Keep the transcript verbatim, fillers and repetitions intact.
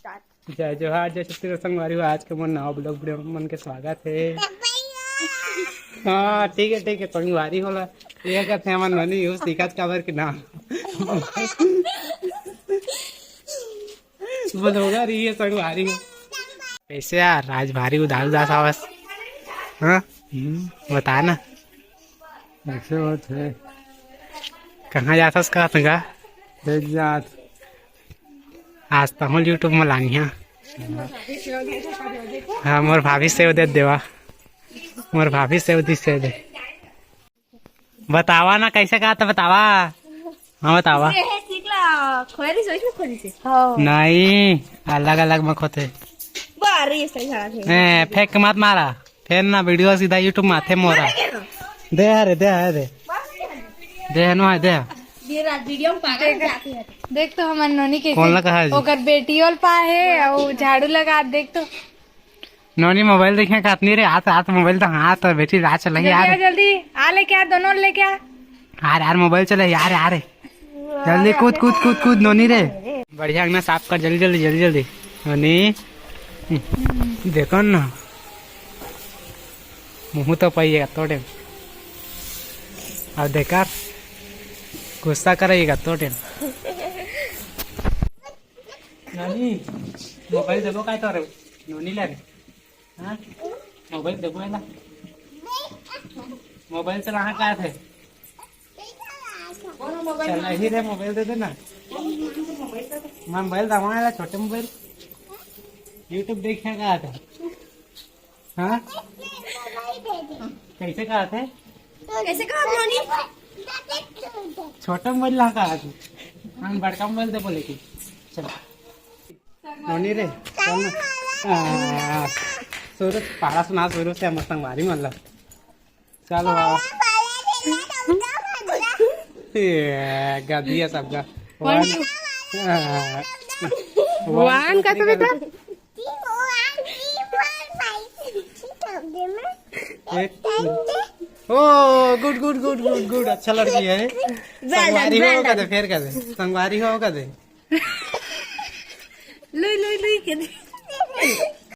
जय जोहार, जय छत्तीसगढ़ संगवारी हो। आज के मोर नवा vlog video में मन के स्वागत है। हाँ, ठीक है, ठीक है, संगवारी होला। ये कहते हैं, हमन नोनी यूज दिखत काबर के नाम। बोलोगा रही है संगवारी हो। कैसे यार, आज भारी उदास उदास आवस। हाँ, हम्म, बता ना। ऐसे होत है। कहाँ जाथस का तंगा? एक जात। आज तहूँ YouTube में लानी है। हाँ, मोर भाभी सेव दे देवा। मोर भाभी सेव दी सेव दे। बतावा ना, कैसे कहा था, बतावा। हाँ, बतावा। ये है सीखला, खोरी से, इसमें खोरी से। हाँ। नहीं, अलग अलग में खोते। बारी से झाड़ा थे। ए, फेंक के मत मारा। फेर ना video सीधा YouTube में आथे मोरा। दे हरे, दे हरे। दे हनु है, दे। ये रात video में पागल हो जाती है। देख तो हमर नोनी कैसे कौन लगा है जी? ओकर बेटी ओल पा है, और झाड़ू लगा, देख तो। नोनी मोबाइल देखे खात नहीं रे, हाथ, हाथ मोबाइल तो हाथ और बेटी रात चला जल्दी यार। आ, जल्दी आ, लेके आ, दोनों लेके आ। यार, यार, मोबाइल चले यार, यार। जल्दी कूद, कूद, कूद, कूद, नोनी रे। बढ़िया अंगना साफ कर, जल्दी, जल्दी, जल्दी, जल्दी। नोनी, देखो ना, मुँह तो पाइएगा तोड़े। अब देखा, गुस्सा करेगा तोड़े। नोनी, मोबाइल देबो काय तोरे? नोनी ले रे। हाँ? मोबाइल देबो है ना? मोबाइल से कहाँ का थे? चल, यही रे, मोबाइल दे देना। मोबाइल दबा वाला छोटे मोबाइल। YouTube देखने का आता। हाँ? कैसे कहा थे? कैसे कहा नोनी? छोटा मोबाइल ला कहा थे। हम बड़का मोबाइल दे बोले कि। चल। नोनी रे, चल ना। आ, शुरू, पहला सुना शुरू से हमर संगवारी मन ला। चल बाबा। ए, गदिया सबका। One, two। आ, One का तो बेटा। एक। ओ, गुड, गुड, गुड, गुड, गुड, अच्छा लड़की है। जा, जा, संगवारी हो जा, कदे, जा। फेर कदे। संगवारी हो कदे। लुई, लुई, लुई के दे।